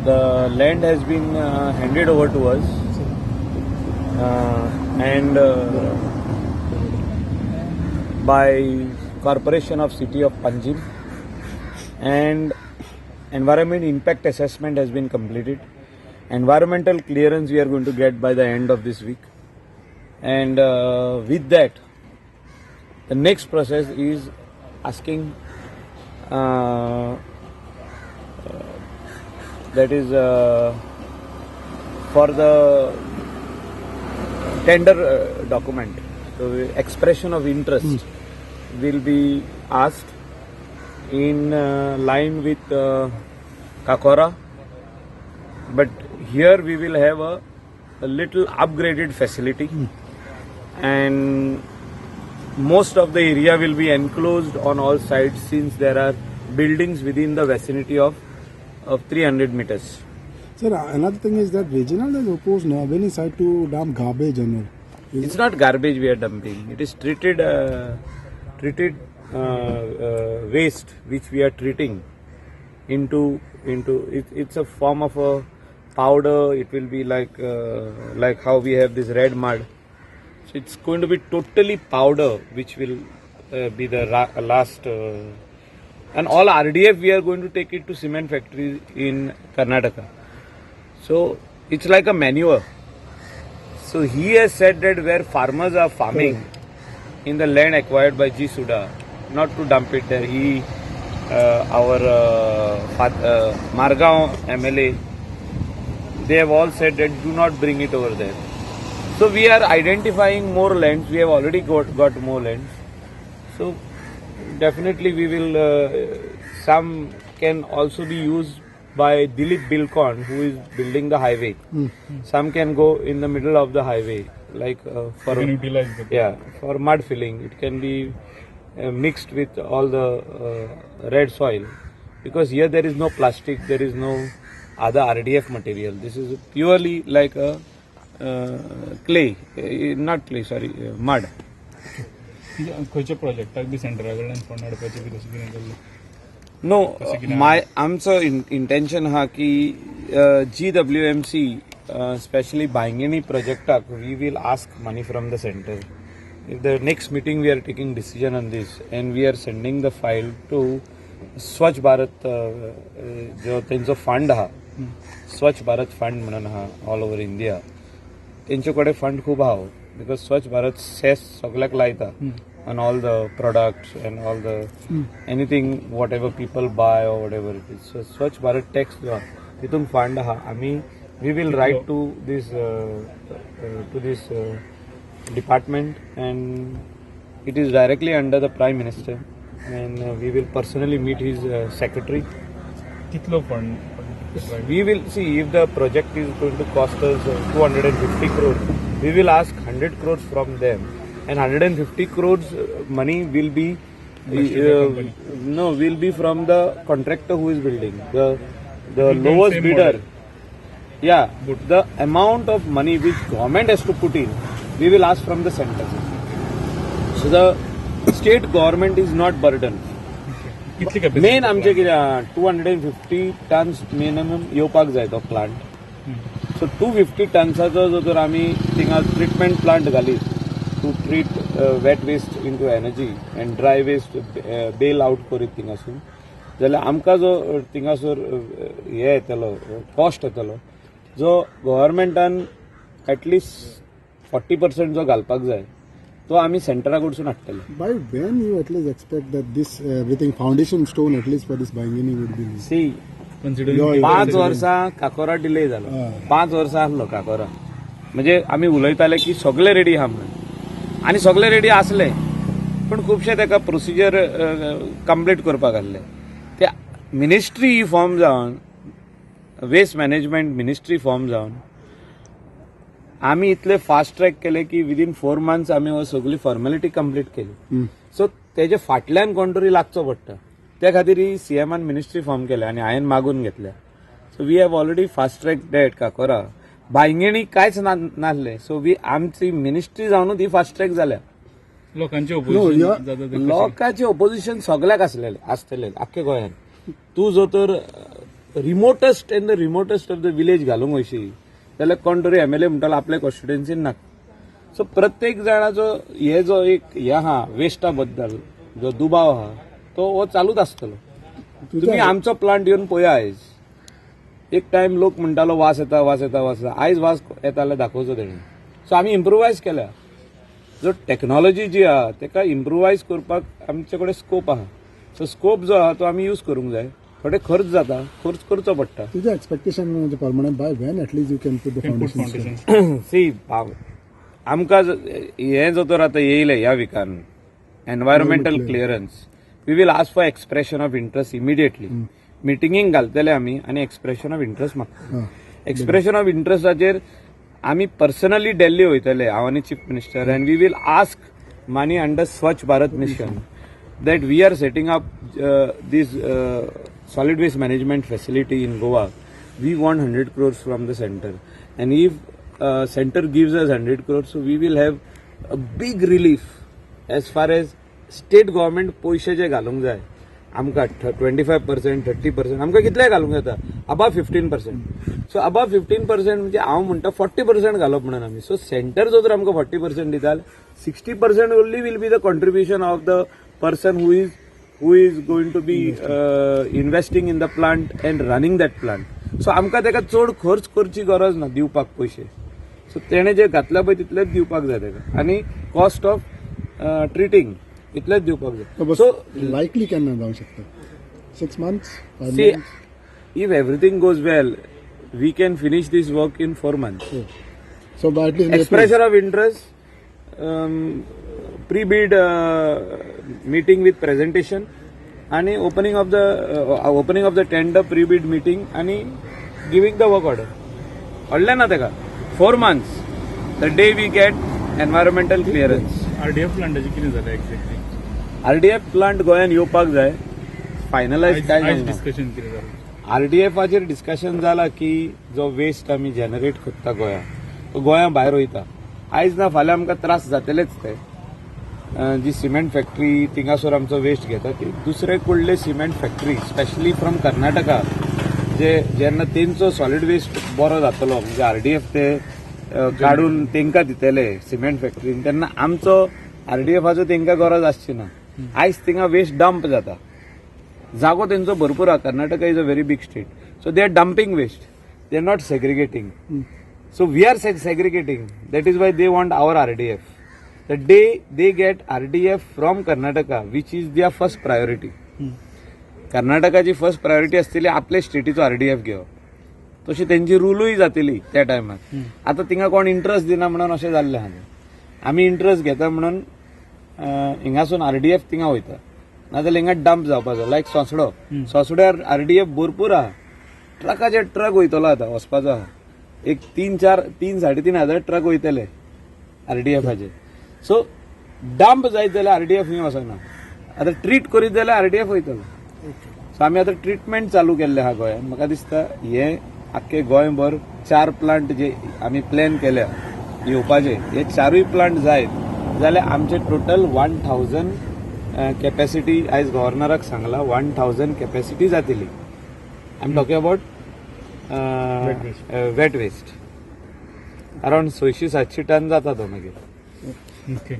The land has been handed over to us and by Corporation of City of Panjim, and environment impact assessment has been completed. Environmental clearance we are going to get by the end of this week, and with that the next process is asking that is for the tender document. So expression of interest will be asked in line with Cacora, but here we will have a little upgraded facility and most of the area will be enclosed on all sides, since there are buildings within the vicinity of 300 meters. Sir, another thing is that Reginald has opposed Nhavene side to dump garbage and all. It's not garbage we are dumping. It is treated waste which we are treating into. It's a form of a powder. It will be like how we have this red mud. So it's going to be totally powder, which will be the last. And all RDF we are going to take it to cement factory in Karnataka. So it's like a manure. So he has said that where farmers are farming in the land acquired by GSUDA, not to dump it there. Our Margao MLA, they have all said that do not bring it over there. So we are identifying more lands. We have already got more lands. So definitely we will. Some can also be used by Dilip Bilcon, who is building the highway. Some can go in the middle of the highway, like for You can utilize the yeah, for mud filling. It can be mixed with all the red soil, because here there is no plastic, there is no other RDF material. This is purely like a clay, not clay, sorry, mud. खंयच्या प्रोजेक्टाक बी सेंटरा कडल्यान fund हाडपाचे बी तशें कितें केल्लें? No. तशें कितें? माय आमचो intention आहा की जीडब्ल्यूएमसी, स्पेशली बांयगिणी प्रोजेक्टाक we will ask money from the center. In the next meeting we are taking decision on this and we are sending the file to Swachh Bharat, जो तेंचो फंड आहा, स्वच्छ Bharat fund म्हणून आहा all over India. तेंचे कडेन fund खूब आहा, because Swachh Bharat cess सगल्याक लायता on all the products and all the anything, whatever people buy or whatever it is. So Swachh Bharat tax जो आहा तितून फंड आहा. आमी we will write to this department, and it is directly under the Prime Minister, and we will personally meet his secretary. कितलो fund? We will see if the project is going to cost us 250 crores, we will ask 100 crores from them, and 150 crores money will be Invested by company. No, will be from the contractor who is building the It will be lowest same bidder. Model. Yeah, the amount of money which government has to put in, we will ask from the center, so the state government is not burdened. कितली capacity? Main आमचे कितें, 250 tons minimum येवपाक जाय तो plant. So 250 टन्साचो जो जर आमी थिंगा ट्रिटमेंट प्लांट घालीत to treat wet waste into energy and dry waste bale out करीत थिंगासून जाल्यार आमकां जो थिंगासर हे येतलो, कॉस्ट येतलो, जो गव्हर्मेंटान एटलिस्ट 40% जो घालपाक जाय तो आमी सेंटरा कडसून हाडटले. By when you at least expect that this everything, foundation stone at least for this Baingini would be? C. Considering 5 वर्सां काकोरा डिले जालो. हय. 5 वर्सां आसलो काकोरा. म्हणजे आमी उलयताले की सगळे रेडी आहा म्हणून आनी सगळे रेडी आसले, पूण खुबशे ताका प्रोसिजर कंप्लीट करपाक आसले. ते मिनिस्ट्री ही फॉर्म जावन, वेस्ट मॅनेजमेंट मिनिस्ट्री फॉर्म जावन आमी इतले फास्ट ट्रॅक केले की विदीन 4 मंथ्स आमी हो सगळी फॉर्मेलिटी कंप्लीट केली. सो तेजे फाटल्यान कोण तरी लागचो पडटा. त्या खातीर ही सीएमान मिनिस्ट्री फॉर्म केल्या आनी हांवें मागून घेतल्या. So we have already fast track that Cacora. Bainguinim कांयच नासलें. सो वी आमची मिनिस्ट्री जावनूच ही फास्ट ट्रॅक जाल्या. लोकांचे No, opposition जाता ते कशें? लोकांचे ओपोजिशन सगल्याक आसलेले आसतले आख्खे गोंयान. तूं जो तर Remotest and the remotest of the village घालूंक वयशी जाल्यार कोण तरी एमएलए म्हणटालो आपल्या कॉन्स्टिट्युएन्सीन नाका. सो प्रत्येक जाणाचो हे जो एक हे आहा, वेस्टा बद्दल जो दुबाव आहा, तो हो चालूच आसतलो. तुम्ही आमचो प्लांट येवन पळया. आयज एक टायम लोक म्हणटालो वास येता, वास येता, वास येता. आयज वास येता जाल्यार दाखोवचो तेणी. सो आमी इम्प्रोवायज केल्या. जो टॅक्नॉलॉजी जी आहा तेका इम्प्रोवायज करपाक आमचे कडेन स्कोप आहा. सो स्कोप जो आहा तो आमी यूज करूंक जाय. थोडे खर्च जाता, खर्च करचो पडटा. तुझ्या एक्सपेक्टेशन म्हणजे permanent, by when at least you can put the put foundation? Foundation. See, आमकां हें जो तर आतां येयलें ह्या विकान environmental clearance, we will ask for expression of interest immediately. मिटिंगींक घालतले आमी आनी एक्सप्रेशन ऑफ इंट्रस्ट मागतले. एक्सप्रेशन ऑफ इंट्रस्टाचेर आमी पर्सनली दिल्ली वयतले, हांव आनी chief minister, and we will ask money under Swachh Bharat Mission that we are setting up this solid waste management facility in Goa. We want 100 crores from the center. And if center gives us 100 crores, so we will have a big relief as far as state government पयशे जे घालूंक जाय आमकां, 25%, 30%, आमकां कितलेय घालूंक जाता above 15%. So above 15% म्हणजे हांव म्हणटा 40% घालप म्हणून आमी. सो सेंटर जो तर आमकां 40% दिता, 60% only will be the contribution of the person who is going to be investing in the plant and running that plant. So आमकां ताका चड खर्च करची गरज ना दिवपाक पयशे. सो तेणें जे घातल्या पळय तितलेच दिवपाक जाय ताका आनी कॉस्ट ऑफ ट्रिटींग इतलेच दिवपाक जाय. सो लायकली केन्ना जावंक शकता? 6 months? See, if everything goes well, we can finish this work in 4 months. So by at least Expression of interest, pre-bid meeting with presentation आणि opening of the tender, pre bid meeting आणि giving the work order. कळ्ळें ना ताका? 4 months, the day we get environmental clearance. RDF प्लांटाचें कितें जालें exactly? RDF plant गोंयान येवपाक जाय. फायनलायज काय आयज जावंक ना. डिस्कशन कितें जालें? आरडीएफाचेर डिस्कशन जाला की जो वेस्ट आमी जनरेट करता गोंया, तो गोंया भायर वयता. आयज ना फाल्यां आमकां त्रास जातलेच ते. जी सिमेंट फॅक्टरी थिंगासर आमचो वेस्ट घेता, ती दुसरे कडले cement factory, specially from Karnataka, जे जेन्ना तेंचो सॉलिड वेस्ट बरो जातलो, म्हणजे आरडीएफ ते काडून तेंकां दितले सिमेंट फॅक्टरीन, तेन्ना आमचो आरडीएफाचो तेंकां गरज आसची ना. आयज थिंगा वेस्ट डंप जाता. जागो तेंचो भरपूर आहा. Karnataka is a very big state, so they are dumping waste, they are not segregating. So we are segregating, that is why they want our RDF. The day they get RDF from Karnataka, which is their first priority, कर्नाटकाची first priority आसतली आपले स्टेटीचो RDF घेवप. तशी तेंची रुलूय जातली त्या टायमार. आतां थिंगा कोण इंट्रस्ट दिना म्हणून अशें जाल्लें आहा. आमी इंट्रस्ट घेता म्हणून हिंगासून आरडीएफ थिंगा वयता, नाजाल्यार हिंगा डंप जावपाचो. लायक सोसडो, सोसड्यार आरडीएफ भरपूर आहा. ट्रकाचे ट्रक वयतलो. आतां वचपाचो आहा एक तीन चार, तीन साडे तीन हजार ट्रक वयतले आरडीएफाचे. सो डंप जायत जाल्यार आरडीएफ खंय वचना. आतां ट्रीट करीत जाल्यार आरडीएफ वयतलो. सो आमी आतां ट्रिटमेंट चालू केल्ले आहा गोंयांत. म्हाका दिसता हे आख्खे गोंयभर चार प्लांट जे आमी प्लॅन केल्या येवपाचे, हे चारूय प्लांट जायत जाल्यार आमचे टोटल 1000 कॅपॅसिटी, आयज गव्हर्नराक सांगला, 1000 कॅपॅसिटी जातली. I am talking about wet waste. Around 600-700 ton जाता तो मागीर. ओके.